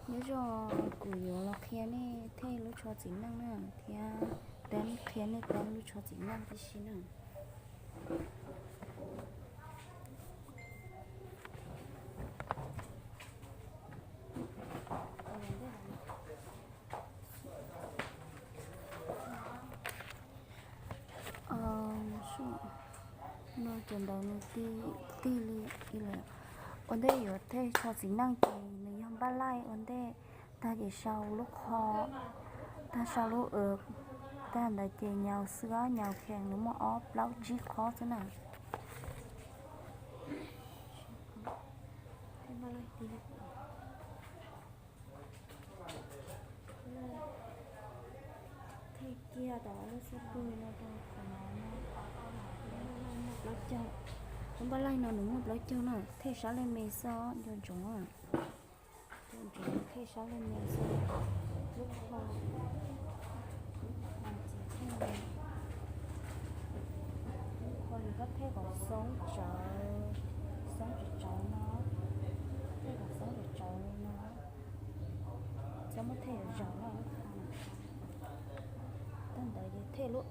Nyob zoo, kuv yuav los qhia nej thej lub tsho txiv neej na, thiab teb qhia nej teb lub tsho txiv neej tib si na. No ces ntawd nws tig li lawm. Ua ntej yuav thej tsho txiv neej ces nws yog npaj laij ua ntej, tag ces sau lub qho, tag sau lub, tag ntawd ces nyaus xwab nyaus khees, nws muaj ob plaub tsib qhob xwb na. Thej kiag tom lub xub pwg no rau qhov no, muaj plaub caug. Lub npaj laij no nws muaj plaub caug na, thej sab leej me xwb, nco ntsoov, nco ntsoov thej sab leej me xwb. Lub qho, lub qho ces koj thej kom xoob tsawv, xoob tsawv tsawv no, thej kom xoob tsawv tsawv li no, txhob muab thej zaum no. Tag ntawd ces thej lub,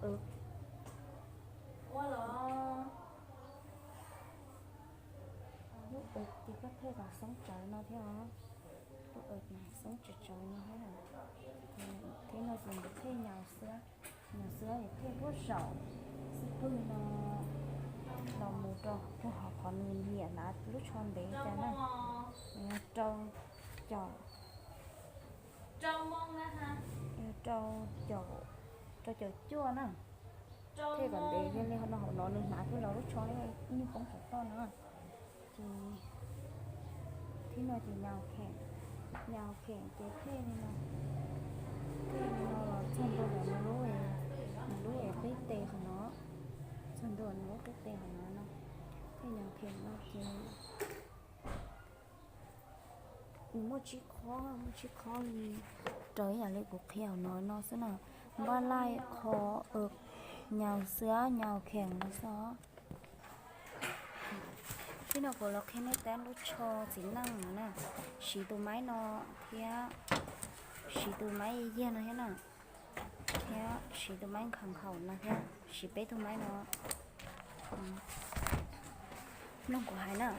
lub ces koj thej kom xoob tsawv no thiab os. Lub xoob tsawv tsawv no thiab. Thiab no ces thej nyaus xwab, nyaus xwab ces thej puag saum xub pwg no los mus rau puag hauv qhov nws nyiam hnav lub tsho ntev cas na. Nws yog rau caum, yog rau caum, rau caum cuaj na. Thej kom ntev yog li no, hauv no nws hnav thiab los lub tsho nyuj poob saum toj no. Ces thib no ces nyaus kheem, nyaus kheem ces thej li no, thej li no los txog ntua ntawm nws lub, nws lub peb tes qhov no, txog ntua nws lub peb tes qhov no no, thej nyaus kheem no ces nws muaj tsib qhob, muaj tsib qhob li, raws ib yam li kuv qhia hauv no no xwb na. Npaj laij, qho, nyaus xwab, nyaus kheem no xwb. Thib no kuv los qhia nej tab lub tsho txiv neej no na, siv tus maib no thiab, siv tus maib yag no thiab na, thiab siv tus maib nkhaus nkhaus no thiab, siv peb tug maib no. Mloog kuv hais na,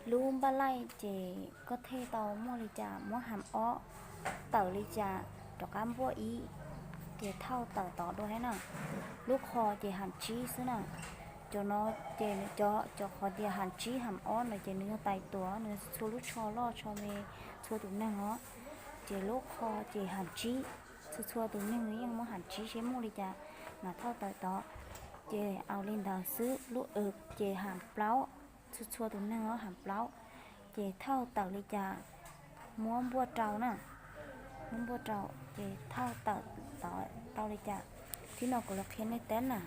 lub npaj laij ces koj thej tau muaj li cas muab ham ob, tawm li cas rov qab npuaj ib, ces thauj tawm tod dua thiab na. Lub qho ces ham tsib xwb na. Cov no ces nws cov, cov qhov tias ham tsib ham ob no ces nws yog tais tuam, nws txhua lub tsho loj tsho me, txhua tus neeg os. Ces lub qho ces ham tsib, txhua txhua tus neeg yeej muab ham tsib seb muaj li cas mas thauj tawm tod. Ces au li ntawd xwb, lub w ces ham plaub, txhua txhua tus neeg os ham plaub. Ces thauj tawm li cas muab npuaj rau na, muab npuaj rau, ces thauj tawm tod tau li cas. Thib no kuv los qhia nej teb na.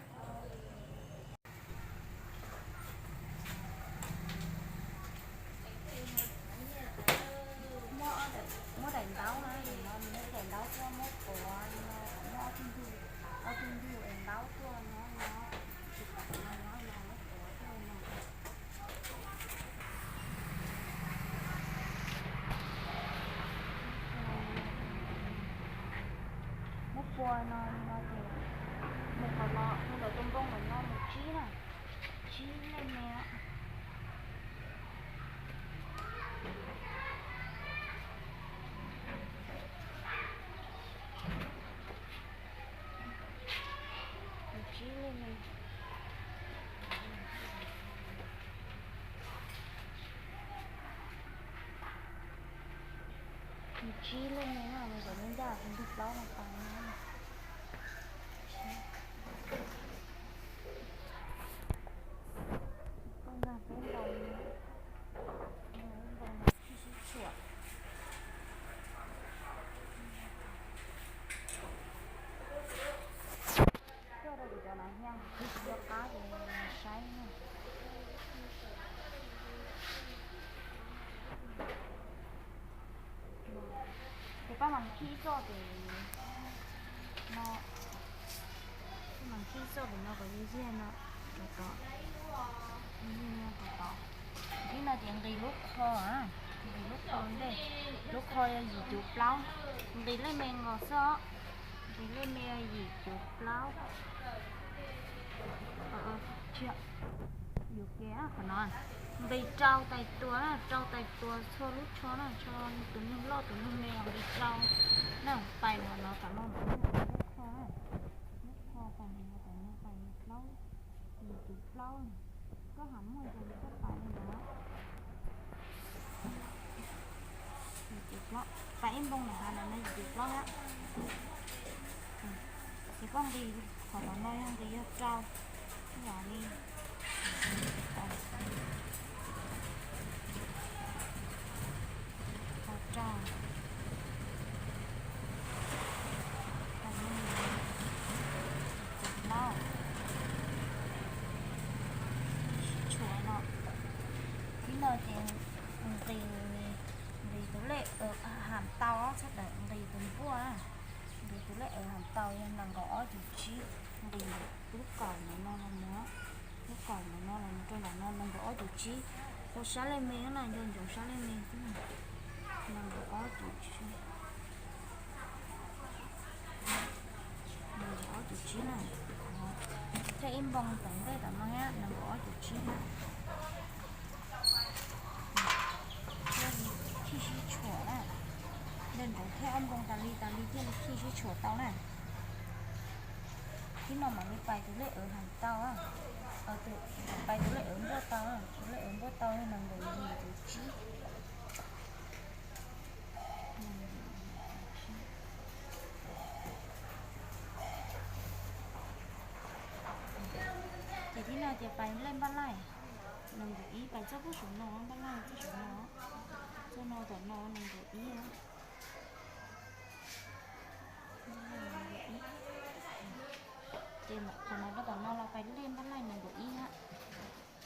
Muab daim ntaub na, muab daim ntaub tuaj muab quav no, muab ob tug ntug, ob tug ntug es ntaub tuaj no no, tsis pom no no no muab quav tuaj no. Muab pua no no ces mus qhov no, mus ntawm tus npoo ntawm no mus tsib na, tsib leej me. Nws tsib leej me, nws tsib leej me no, nws kom nws ncaj tus ntug plaub no tas no. Koj nkag peb ntaus, nkag peb ntaus no sib sib tshuam. Coj rau kuv cov no thiab, kuv tsis nco qab ces saib na. Ces pab mam khij txoj ces no, pab mam khij txoj ces no kom yog yiag no, tod tod, yiag no tod tod. Thib no ces nqis lub qho, nqis lub qho ntej, lub qho Yog yim cuv plaub, nqis lej me nkaus xwb os. Nqis lej me yim cuv plaub. Yus ke qhov no, nqis rau tais tua na, rau tais tua txhua lub tsho na, tsho tus neeg loj tus neeg me nqis rau na, pais no no tam no lub tsho na, lub tsho pais no tam no pais plaub, yim cuv plaub, koj ham muaj ces koj pais li no. Yim cuv plaub, pais ib npoo na, hav no yim cuv plaub na. Ces koj nqis qhov tom no yog nqis yog rau, yam li rau, cuv plaub, tshuam no. Thib no ces nqis, nqis tus lej ham tau, txhob tawm nqis tus npuaj na. Nqis tus lej ham tau yog nees nkaum ob cuv tsib, nqis lub kaum ntawm no los mus, lub kaum ntawm no los mus rau ntawm no nees nkaum ob cuv tsib. Rau sab lej me na, nco ntsoov sab lej me xwb, nees nkaum ob cuv tsib. Nees nkaum ob cuv tsib na. Thiaj ib npoo tom ntej tom no thiab nees nkaum ob cuv tsib na. Thiaj li thij sib tshuam na. Nco ntsoov thiaj ob npoo tas li tas li thiaj li thij sib tshuam tau na. Thib no mam li pais tus lej ham tau, pais tus lej npuaj tau, tus lej npuaj tau yog nees nkaum yim cuv tsib. Ces thib no ces pais lej npaj laij, nees nkaum ib, pais txoj pub saum no, npaj laij txoj saum no, txoj no tom no nees nkaum ib. Ces qhov no rau tom no los pais lej npaj laij nees nkaum ib na.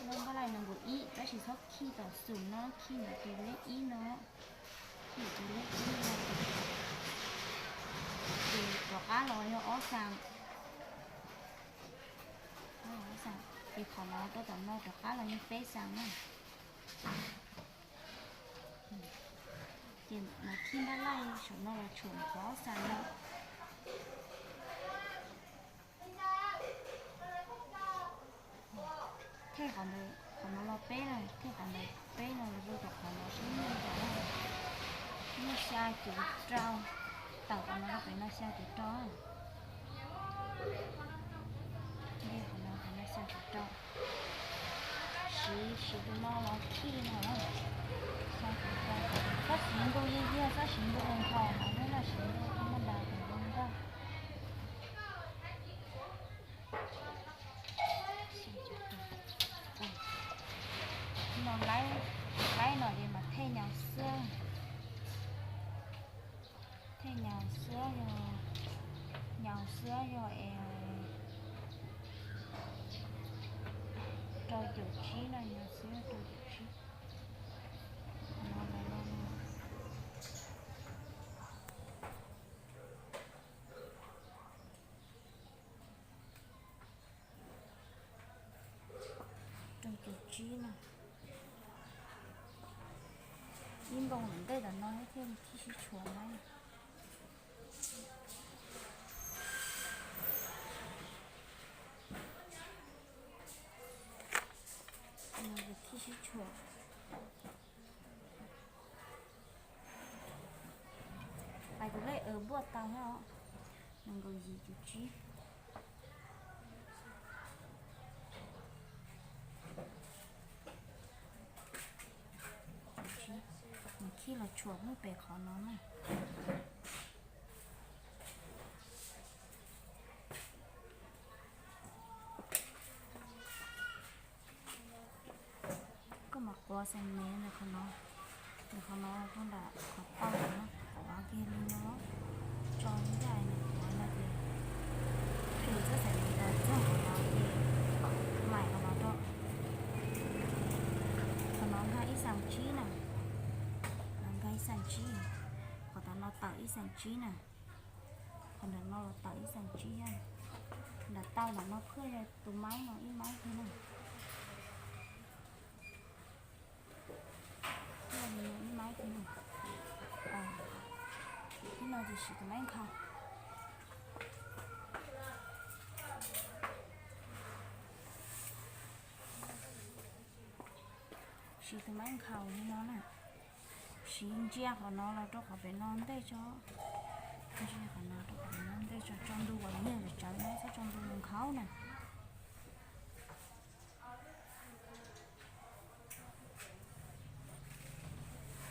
Lej npaj laij nees nkaum ib, tab sis txhob khij tom xum no, khij ntawm tus lej ib no, khij ntawm tus lej ib no. Ces rov qab los yog ob xas, ces qhov no rau tom no rov qab los yog peb xas na. Ces mus khij npaj laij saum no los tshuam qhov ob xas no. Thej qhov ntawd, qhov no los peb na, thej qhov ntawd peb no los rau tom qhov no seb muaj ntau, muaj xya cuv rau, tawm qhov no rau pem no xya cuv rau. Qhov no, qhov no xya cuv rau. Siv, siv tus no los khij no, xya cuv rau. Txhob siv ntug yig yig, txhob siv ntug nkaus, hauv no siv ntug ib npaj ntas kom zoo nkauj. No laib, laib no ces mas thej nyaus xwab, thej nyaus xwab yog, nyaus xwab yog es rau caum tsib no, nyaus xwab rau caum tsib. Rau caum tsib no. Ib npoo ntawm ntej tom no thiaj li thij sib tshuam na. Thij sib tshuam. Pais tus lej npuaj tau thiab os. Nees nkaum yim cuv tsib. Nws khij los tshuam mus pem qhov no na. Koj mam quav xeem me ntawm qhov no, ntawm qhov no rau nram qhov tauj no, quav kiag li no, tso ncaj nws quav no ces, ces txoj xeem me ntawd txog qhov no ces maim qhov no rau. Qhov no nkag ib xeem tsib na, no nkag ib xeem tsib, qhov tom no tawm ib xeem tsib na, qhov ntawm no los tawm ib xeem tsib na. Nram tauj ntawm no khuj yog tus maib no ib maib thiab na. Ib maib thiab na. Ces siv tus maib nkhaus, siv tus maib nkhaus li no na. Siv ntsia qhov no los rau qhov pem no ntej tso, ntsia qhov no rau qhov pem no ntej tso, tso ntu kom nyiag tsawv na, txhob tso ntu nkhaus na.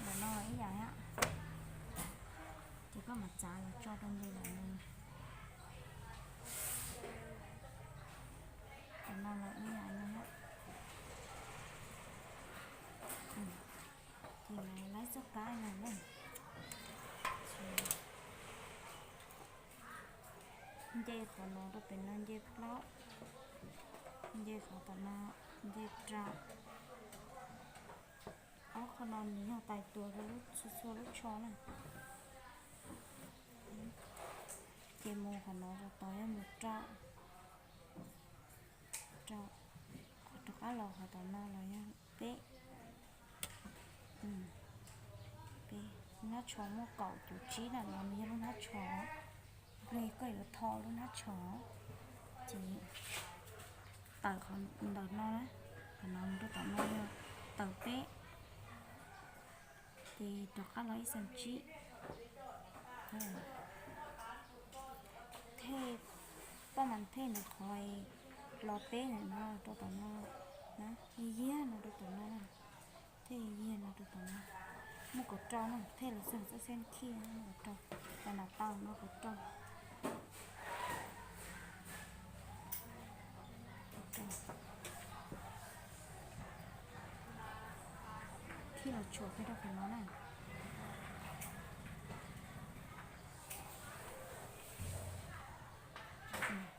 Ntawm no los ib yam thiab, ces koj mam txav los tso rau ntawm no. Ntawm no los ib yam no thiab. Ces laib txoj kab no na. Nce qhov no rau pem no nce plaub, nce qhov tom no nce rau. Ob qho no nws yog tais tua rau lub txhua txhua lub tsho na. Ces mus qhov no rau tod yog mus rau, rau, rov qab los qhov tom no los yog peb, peb. Lub hnab tsho muaj kaum cuv tsib na, no nws yog lub hnab tsho. Npleg koj yuav tho lub hnab tsho, ces tawm qhov ntawm no na, qhov no mus rau tom no yog tawm peb, ces rov qab los ib xees tsib. Thej, paj mas thej ntawm qhov los peb ntawm no rau tom no na, yig yig no rau tom no na, thej yig yig no rau tom no. Muaj kaum rau na, thej los xog txoj xeeb khij muaj kaum rau, tas nram taw no kaum rau. Khij los tshuam kiag rau qhov no na.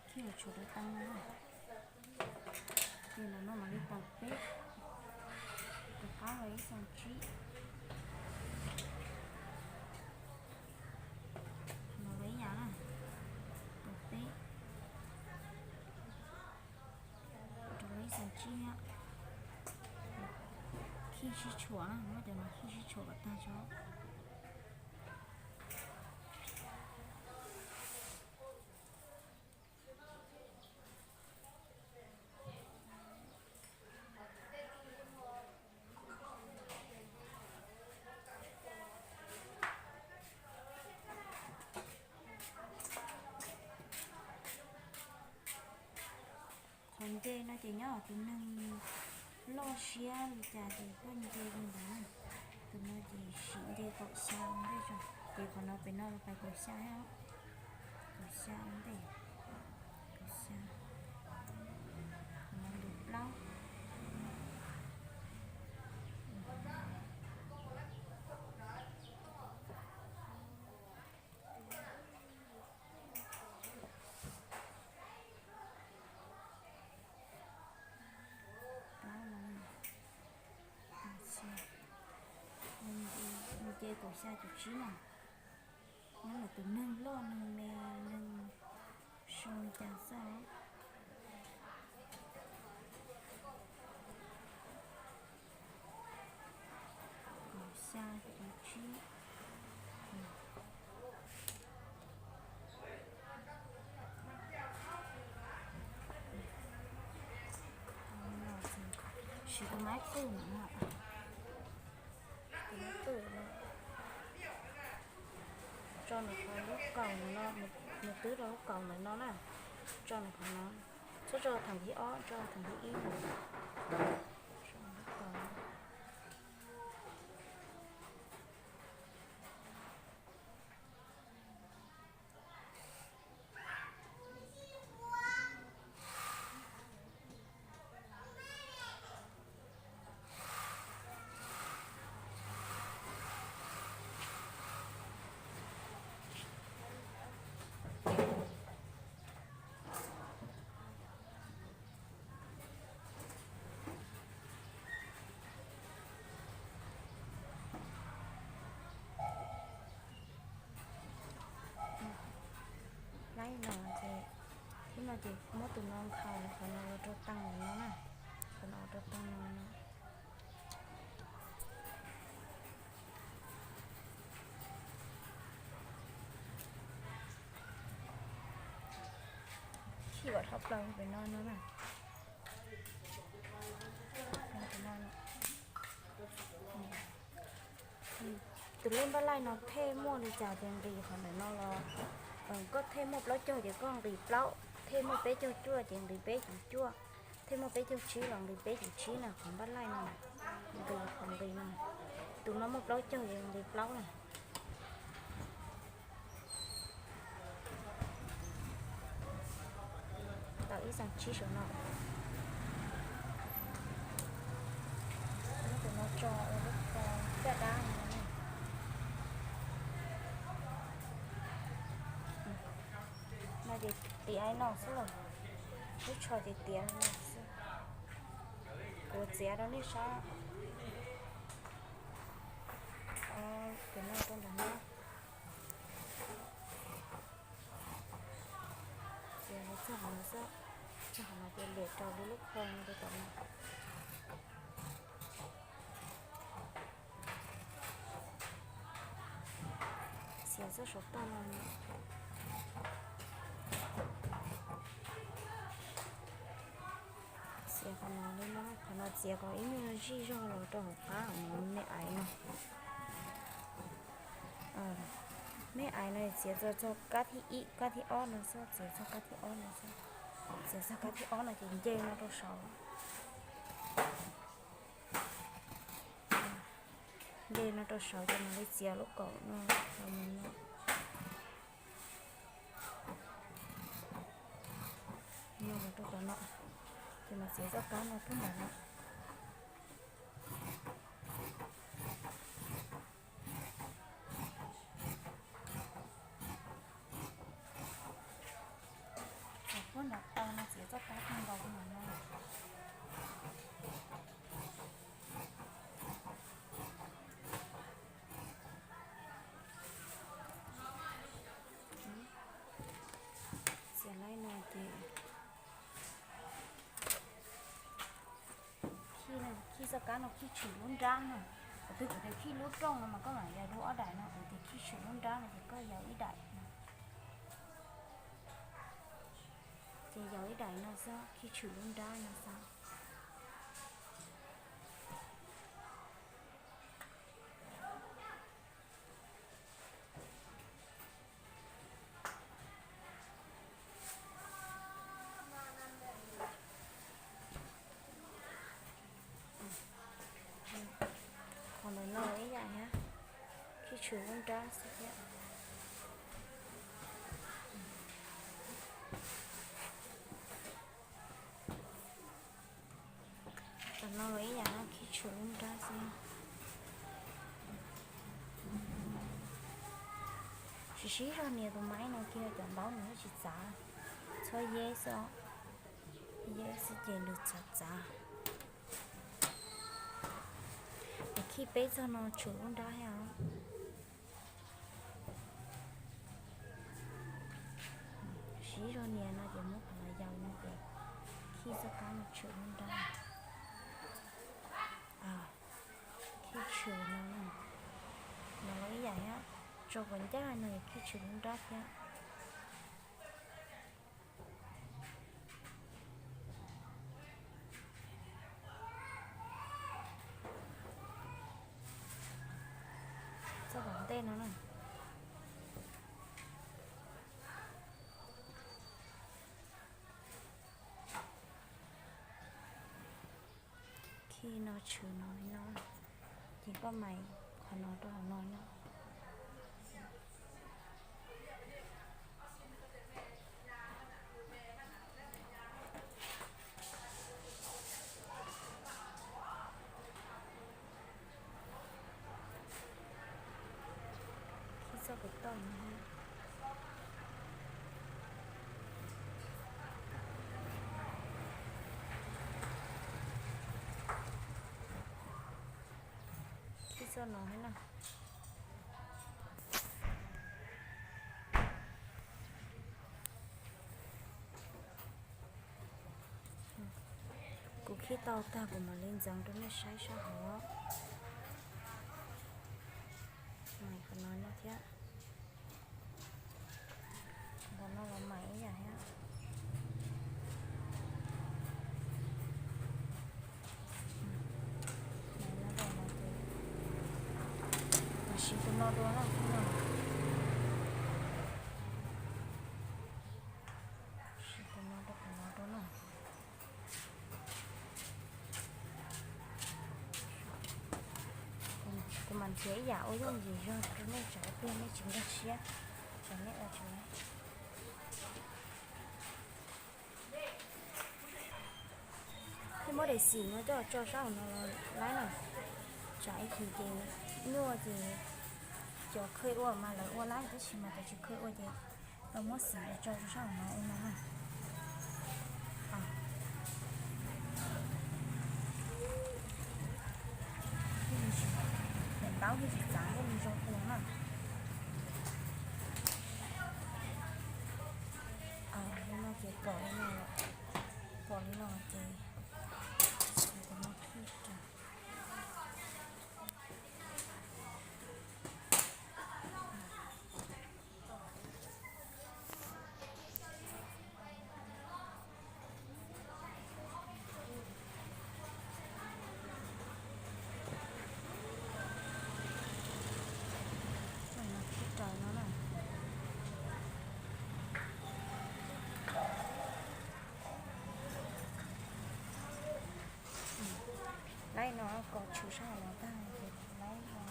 Khij los tshuam rau tau no na. Ces ntawm no mam li tawm peb, rov qab los ib xees tsib. No los ib yam na, tawm peb, rov los ib xees tsib thiab. Khij sib tshuam na, muab cov no khij sib tshuam kom tag tso. Qhov nce no ces nyob tus neeg loj siab li cas ces koj nce li ntawd na. Tus no ces sim nce kaum xya ua ntej tso, ces qhov no pem no los pais kaum xya thiab, kaum xya ua ntej, kaum xya, qhov no ntu plaub. Plaub no, nce kaum xya caum tsib no. Nyob ntawm tus neeg loj neeg me, neeg zoo li cas xwb. Kaum xya caum tsib. Siv tus maib qwj no, tus maib qwj no. Tso nws qhov lub kaus no, nws twb rau lub kaus ntawm no na. Tso nws qhov no, txhob tso theem thib ob, tso theem thib ib no. Tso lub kaus. Laib no ces, ib no ces muab tus no nkhaus qhov no los rau taag no na, qhov no rau taag no na. Ib kom dhau plaws pem no no na. Tus lej npaj laij no thej muaj li cas ces nqis qhov ntawm no los. Koj thej muaj plaub caug ces koj nqis plaub, thej muaj peb caug cuaj ces nqis peb cuv cuaj, thej muaj peb caug tsib los nqis peb cuv tsib na, qhov npaj laij no nqis qhov nqis no. Tus no muaj plaub caug ces nqis plaub na. Tau ib xees tsib saum no. Muab tus no tso ua lub ko caj dab no. No ces tiav no xwb los, lub tsho ces tiav no xwb. Kuv txiav rau nej saib. Tus no rau ntawm no. Txiav txog qhov no xwb, txog qhov no ces liam rau lub lub ko no rau tom no. Txiav txog saum toj no. Txiav qhov no li no, qhov no txiav kom ib nyuag zij zog los rau hauv qab hauv no me aiv no. Me aiv no txiav txog kab thib ib kab thib ob no xwb, txiav txog kab thib ob no xwb. Txiav txog kab thib ob no ces nce no rau saud. Nce no rau saud ces mam li txiav lub kaum no los mus no. No los rau tom no, ces mam txiav txoj kab no pub ntawm no. Txiav puab nrad tau no txiav txoj kab kawg nkaus li no. Txiav laib no ces khij, khij txoj kab no khij tshwm lub nrab no. Kuv twb, kuv tias khij lub rooj no mas koj mam yaws dua ob daim no, kuv tias khij tshwm lub nrab no ces koj yaws ib daim no. Ces yaws ib daim no xwb, khij tshwm lub nrab no xwb. Qhov ntawm no ib yam thiab, khij tshwm lub nrab xwb thiab. Tam no los ib yam no khij tshwm lub nrab xwb. Siv sib zog nias tus maib no kiag, cov ntaub nws tsis txav, txhob yeb xwb, yeb xwb ces nws txav txav. Es khij peb txog no tshwm lub nrab thiab os. Siv zog nias no ces muab qhov no yaws no ces khij txoj kab no tshwm lub nrab. Khij tshwm no, no los ib yam thiab, tso kom ncaj no khij tshwm lub nrab thiab. Txoj tom ntej no na. Khij no tshwm no li no, ces koj mais qhov no rau hauv no no. Khij txoj kwv toj no. Khij txoj no thiab na. Kuv khij tau tag kuv mam li ntxeev rau nej saib sab hauv. Mais qhov no no thiab. Ntawm no los mais ib yam thiab. dua no, no. Siv tus no rau qhov no dua no. Kuv mam nrhiav ib yam ua yooj yim zog rau nej tsam pliag nej tsis nkag siab, tsam nej ua tsis Thiab muab daim xim no coj tso sab hauv no los laib na. Tsam ib chim ces nyuaj ces cov kheev ua mas lawv ua laib tab sis mas cov tsis kheev ua ces los muab xim los tso rau sab hauv no ua no na. Daim ntaub thiaj tsis txav thiaj li zoo ua na. Li no ces pom li no, pom li no ces tus no khij rau. Khij raws no na. Laib no kom tshwm sab hauv no tag ces laib no.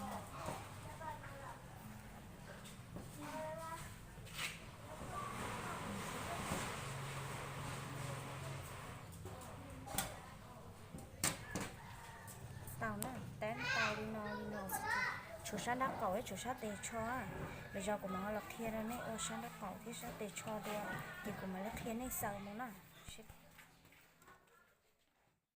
Tau na, tab tau li no li no, tshuav sab nraub qaum thiab tshuav sab tes tsho. Lwm zaus kuv mam ho los qhia rau nej ua sab nraub qaum thiab sab tes tsho dua, ces kuv mam li qhia nej xaws mus na.